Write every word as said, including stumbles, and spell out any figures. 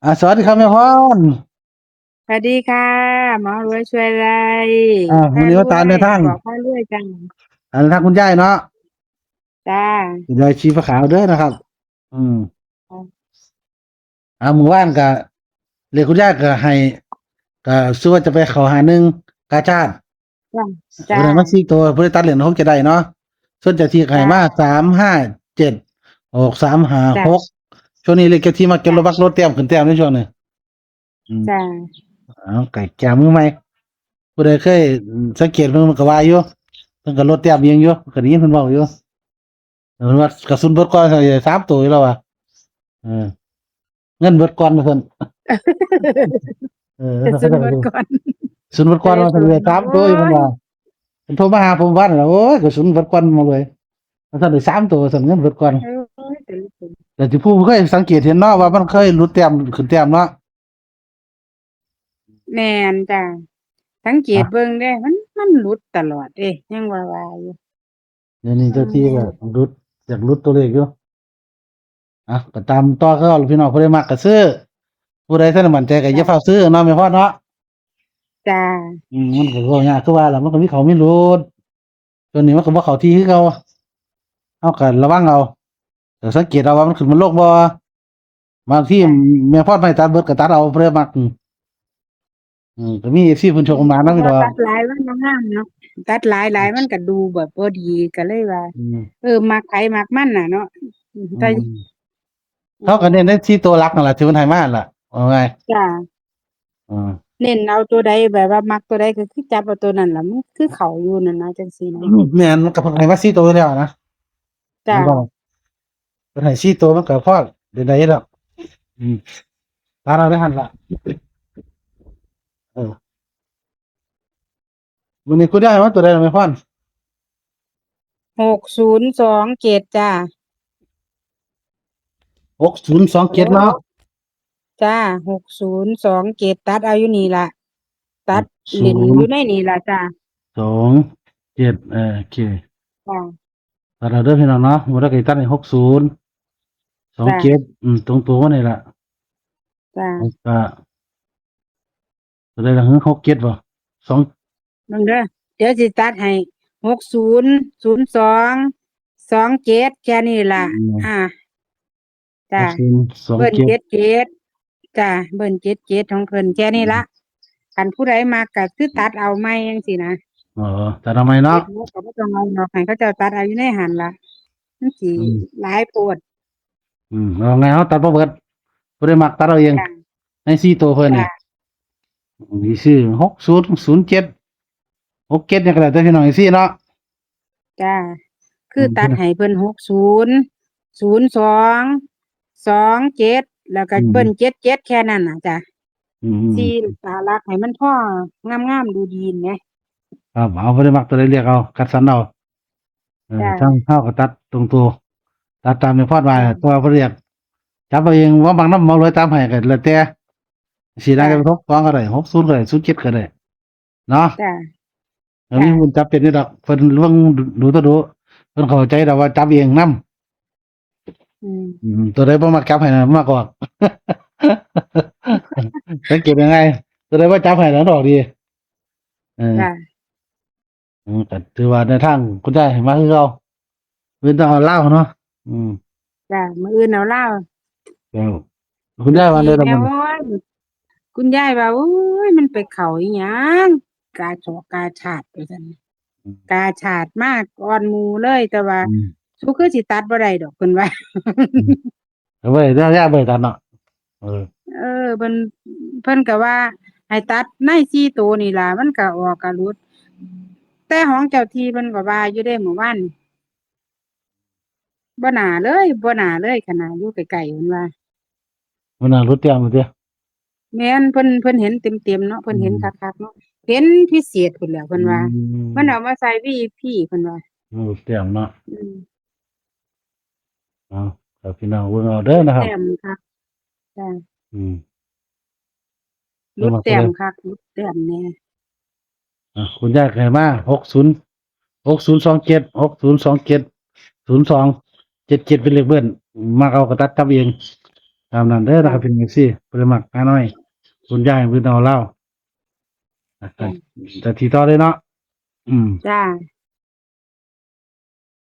อ่า สวัสดีครับแม่พร สวัสดีค่ะ หมอรวยช่วยอะไร อ่า วันนี้มาตามแนวทาง บอกพ่อรวยจัง อันทางคุณยายเนาะ จ้า คุณยายชีฟ้าขาวเด้อนะครับ อืม ค่ะ อ่า มื้อวานก็ เลขคุณยายก็ให้ ก็ซื้อว่าจะไปเข้าหาหนึ่งกาชาด จ้า เออ มาสี่ตัว ผู้ใดตัดเหรียญคงจะได้เนาะ ส่วนเจ้าที่ให้มา จ้า สามห้าเจ็ด ออก สามห้าหก จ้า ช่วงนี้เลขเจ้าที่มาเก็บรถบักรถแต้มขึ้นแต้มในช่วงนี้ อืม จ้า เอาไก่แก้มือใหม่ ผู้ใดเคยสังเกตเพิ่น มันก็ว่าอยู่ เพิ่นก็ลดแต้มเองอยู่ ก็ได้ยินเพิ่นเว้าอยู่ เพิ่นว่ากระสุนเบิดก่อน สามตัวอยู่แล้วว่ะ เออ เงินเบิดก่อนเพิ่น เออ กระสุนเบิดก่อน กระสุนเบิดก่อนว่าซั่นเลย สามตัวอยู่เพิ่นว่า เพิ่นโทรมาหาผมวันน่ะ โอ้ย กระสุนเบิดก่อนมาเลย ว่าซั่นเลย สามตัว ซั่น เงินเบิดก่อน โอ้ย แต่ละคน แต่ที่ผู้เคยสังเกตเห็นเนาะ ว่ามันเคยหลุดแต้มขึ้นแต้มเนาะ แม่นจ้า สังเกตเบิ่งเด้ มัน มันหลุดตลอดเด้ ยังว่าว่าอยู่ เดี๋ยวนี้เจ้าที่ก็หลุด อยากหลุดตัวเลขอยู่ อ่ะ ก็ตามต่อคือเก่าล่ะพี่น้อง ผู้ใดมักก็ซื้อ ผู้ใดท่านมั่นใจก็อย่าฟ้าวซื้อเนาะแม่พรเนาะ จ้า อืม มันก็เว้ายากคือว่าล่ะ มันก็มีเข้ามีหลุด ตัวนี้มันก็บ่เข้าที่คือเก่า เฮาก็ระวังเอา แต่สังเกตเอาว่ามันขึ้นมันลงบ่ บางทีแม่พรไม่ตัดเบิดก็ตัดเอา ผู้ใดมัก อืม อืม ก็มีเอฟซีเพิ่นโชคมานำอยู่ดอก ตัดหลายมันบ่งามเนาะ ตัดหลายหลายมันก็ดูแบบบ่ดี ก็เลยว่า อืม เออ มักไผมักมันน่ะเนาะ อืม แต่ อืม เขาก็เน้นได้สี่ตัวหลักนั่นล่ะ ที่เพิ่นให้มานั่นล่ะ ว่าไง จ้า อ่า เน้นเอาตัวใด แบบว่ามักตัวใดก็คือจับเอาตัวนั้นล่ะ มันคือเข้าอยู่นั่นนะ จังซี่นะ แม่น มันก็เพิ่นให้มาสี่ตัวแล้วนะ จ้า มันก็ เพิ่นให้สี่ตัวมันก็พอได้ ได้แล้ว อืม ตัดเอาได้หั่นล่ะ เออ มื้อนี้คุณยายมาตัวใดล่ะแม่พร หกศูนย์สองเจ็ด จ้า หกศูนย์สองเจ็ด เนาะ จ้า หกศูนย์สองเจ็ด ตัดเอาอยู่นี่ล่ะ ตัด หกศูนย์ เล่นอยู่ในนี่ล่ะจ้า สองเจ็ด เออ โอเค จ้า ตัดเอาเด้อพี่น้องเนาะ มื้อละก็ตัดให้ หกศูนย์สองเจ็ด อืม ตรงตัวนี่ล่ะ จ้า แล้วก็ ตัวใดล่ะ หกเจ็ด บ่ สอง เบิ่งเด้อ เดี๋ยวสิตัดให้ หกศูนย์ ศูนย์สอง สองเจ็ด แค่นี้ล่ะ อืม อ่า จ้า หกศูนย์สอง เบิ้ล เจ็ด เจ็ดเจ็ด จ้า เบิ้ล เจ็ดเจ็ด ของเพิ่นแค่นี้ละ อืม คันผู้ใดมักก็คือตัดเอาใหม่จังซี่นะ อ๋อ ตัดเอาใหม่เนาะ เฮ็ดหมดก็บ่ต้องเอาดอก ให้เขาเจ้าตัดเอาอยู่ในหั่นล่ะ มันสิ อืม หลายโพด อืม เอาไง เฮาตัดบ่เบิด ผู้ใดมักตัดเอาเอง จ้า ในสี่ตัวเพิ่นนี่ จ้า อืม นี่ซื้อ หกศูนย์ ศูนย์เจ็ด หกเจ็ด เนี่ยก็แล้วแต่พี่น้อง เอฟซี เนาะ จ้า คือ อืม ตัดให้เพิ่น หกศูนย์ ศูนย์สอง สองเจ็ด แล้วก็ อืม เบิ้ล เจ็ดเจ็ด แค่นั้นน่ะจ้ะ อืม สี่ตาหลักให้มันพองามๆ ดูดีแหม ครับ เอา ผู้ใดมักตัวใดเลือกเอา คัดสรรเอา เออ จ้ะ ทางเฮาก็ตัดตรงตัว ตัดตามแม่พรว่า จ้ะ แต่ว่าเพิ่นเรียก จับเอาเอง ว่าบางนำหมอรวยตามให้ก็แล้วแต่ สิได้ จ้ะ ก็เป็น หกสอง ก็ได้ หกศูนย์ ก็ได้ ศูนย์เจ็ด ก็ได้ เนาะ จ้ะ แล้วมี จ้ะ ผู้จับเป็นอยู่ดอก เพิ่นเบิ่งดู ดูตัวดู เพิ่นเข้าใจดอกว่าจับเองนำ อืม อืม ตัวใดบ่มักจับให้นะ มักออก สังเกตยังไง ตัวใดบ่จับให้นะ มันออกดี เออ จ้ะ อืม ก็ถือว่าแนวทางคุณยายให้มาคือเก่า มื้ออื่นต้องเอาลาวเนาะ อืม จ้ะ มื้ออื่นเอาลาว แล้ว คุณยายว่าเลยล่ะ แม่ บัดนี้ โอ้ย คุณยายว่า โอ้ย มันไปเข้าอีหยัง กาชอกาชาด ว่าซั่น อืม กาชาดมาก่อนหมู่เลย แต่ว่า อืม สุคือสิตัดบ่ได้ดอก เพิ่นว่า อืม เอาไว้ ยาย ยายบ่ตัดเนาะ เออ เออ เพิ่น เพิ่นก็ว่าให้ตัดในสี่ตัวนี่ล่ะ มันก็ออกก็หลุด แต่ของเจ้าที่เพิ่นก็ว่าอยู่เด้มื้อวาน บ่น่าเลย บ่น่าเลย ขนาดอยู่ใกล้ๆ เพิ่นว่า บ่น่าหลุดแต้มติ แม่น เพิ่น เพิ่นเห็นเต็มๆ เนาะ เพิ่นเห็น อืม คักๆ เนาะ เห็นพิเศษพุ้นแหล้ว เพิ่นว่า อืม เพิ่นเอามาใส่ วี ไอ พี เพิ่นว่า หลุดแต้มเนาะ อืม เอา ครับ พี่น้องเบิ่งเอาเด้อนะครับ แต้มค่ะ จ้ะ อืม หลุดแต้มคัก หลุดแต้มแน่ อ่ะ คุณยายให้มา หกศูนย์ หกศูนย์สองเจ็ด หกศูนย์สองเจ็ด ศูนย์สอง เจ็ดเจ็ด เป็นเลขเบิ้ล มักเอาก็ตัดกลับเอง ตามนั้นเด้อนะครับพี่น้องเอฟซี บ่ได้มักหาน้อย คุณยายเพิ่นเอาลาว จ้ะ แต่ทีต่อเลยเนาะ อืม จ้า